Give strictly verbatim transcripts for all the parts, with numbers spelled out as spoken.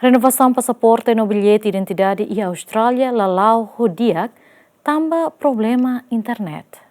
Renovasaun pasaporte no billete identidade iha Austrália la la'o ho di'ak tanba problema internet.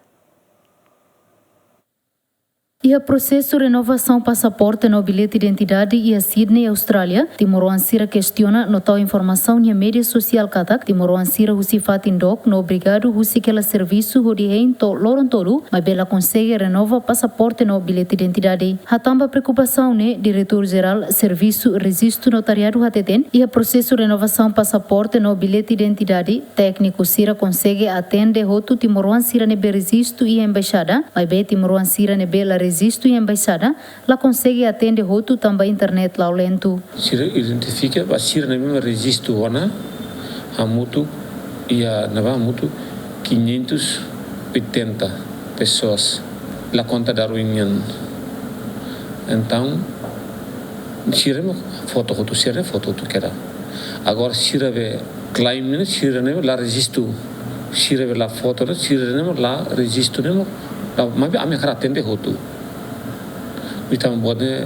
Iha prosesu renovasaun pasaporte no billete identidade iha Sydney, Austrália, timoroan sira kestiona no tau informasaun iha média sosiál katak timoroan sira husi fatin dook no obrigadu husik hela servisu hodi hein to'o loron tolu, maibé la konsege renova pasaporte no billete identidade. Hatán ba preokupasaun ne'e, Diretór Jerál Servisu Rejistu Notariadu hateten, iha prosesu renovasaun pasaporte no billete identidade, tékniku sira konsege atende hotu timoroan sira ne'ebé rejistu iha embaixada, maibé timoroan sira ne'ebé la rejistu iha embaixada la konsege atende hotu tanba internet la'o lentu. Sira identifika ba sira ne'ebé rejistu ona hamutuk iha ne'ebá hamutuk quinhentos e oitenta pessoas. La konta Darwin nian. Entaun, sira ne'e foto hotu, sira ne'e foto hotu kera. Agora sira be klaim ne'e, sira ne'e la rejistu. Sira be la foto ne'e, sira ne'e la rejistu ne'e, la, maibé ami hakarak atende hotu. Ita buat ne'e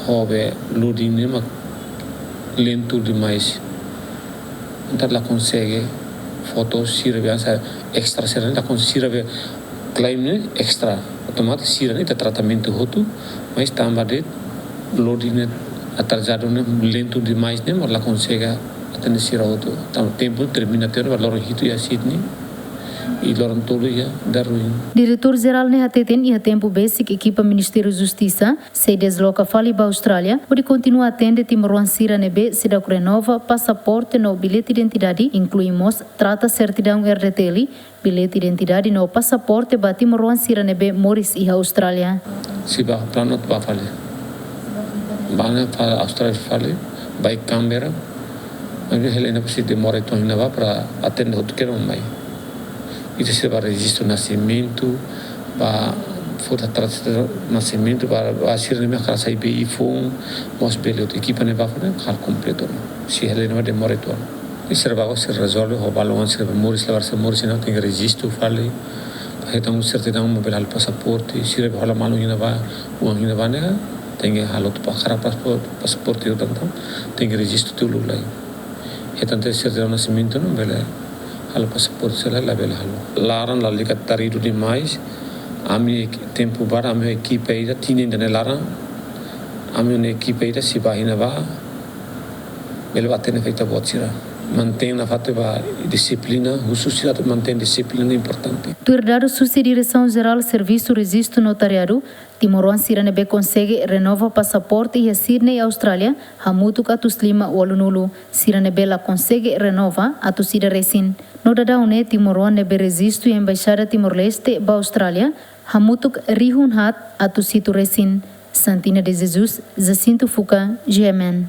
ho be loading ne'e mak lentu demais. Entaun la konsege foto sira be hanesan extra sira ne'e la konsege, sira be klaim ne'e extra. Otomatis sira ne'e ita tratamentu hotu, mas tanba de'it loading ne'e atrasadu ne'e lentu demais ne'e mak la konsege atende sira hotu. Tanba tempu termina tiha ona ba loron hitu iha Sydney i loron tolu iha Darwin. Diretór Jerál ne'e hateten iha tempu besik ekipa Ministériu Justisa sei desloka fali ba Austrália, hodi kontinua atende timoroan sira ne'ebé seidauk renova pasaporte no billete identidade, inklui mós trata sertidaun R D T L, billete identidade no pasaporte ba timoroan sira ne'ebé moris iha Austrália. Sei ba planu ba fali. Ba ne'e ba Austrália fali, ba Canberra. Ami hela ne'e presiza demora uitoan iha ne'ebá para atende hotu kera mai. Ita sei ba rejistu naximentu, ba foti trata naximentu, ba, ba sira ne'ebé hakarak sai bee foun, mós bele hotu ekipa ne'e ba fali, halo kompletu. Sei hela ne'e ba demora uitoan. I sira ba sira rezolve ho balun sira ba moris labarik sira moris ne'e tenke rejistu fali. Hetan sertidaun maibé halo pasaporte, sira ba hola malu iha ne'ebá, uang iha ne'ebá ne'e, tenke halo tu pakara pasaporte, pasaporte hotu entaun, tenke rejistu tiha uluk lai. Hetan tiha sertidaun naximentu ne'e bele halo pasaporte sira la bele halo. Laran lalika taridu demais, ami ek-, tempu badak ami ekipa ida tinan ida-ne'e laran, ami-nia ekipa ida sei ba iha ne'ebá, bele ba atende feita buat sira. Mantein nafatin ba dixiplina, husu sira atu mantein dixiplina importante. Tuir dadus husi Diresaun Jerál Servisu Rejistu Notariadu, timoroan sira ne'ebé konsege renova pasaporte iha Sydney, Austrália, hamutuk atus lima ualunulu. Sira ne'ebé la konsege renova, atus ida resin. No daudaun ne'e timoroan ne'ebé rejistu iha Embaixada Timor-Leste ba Austrália, hamutuk rihun haat atus hitu resin. Santina de Jesus, Jacinto Fuca, G M N.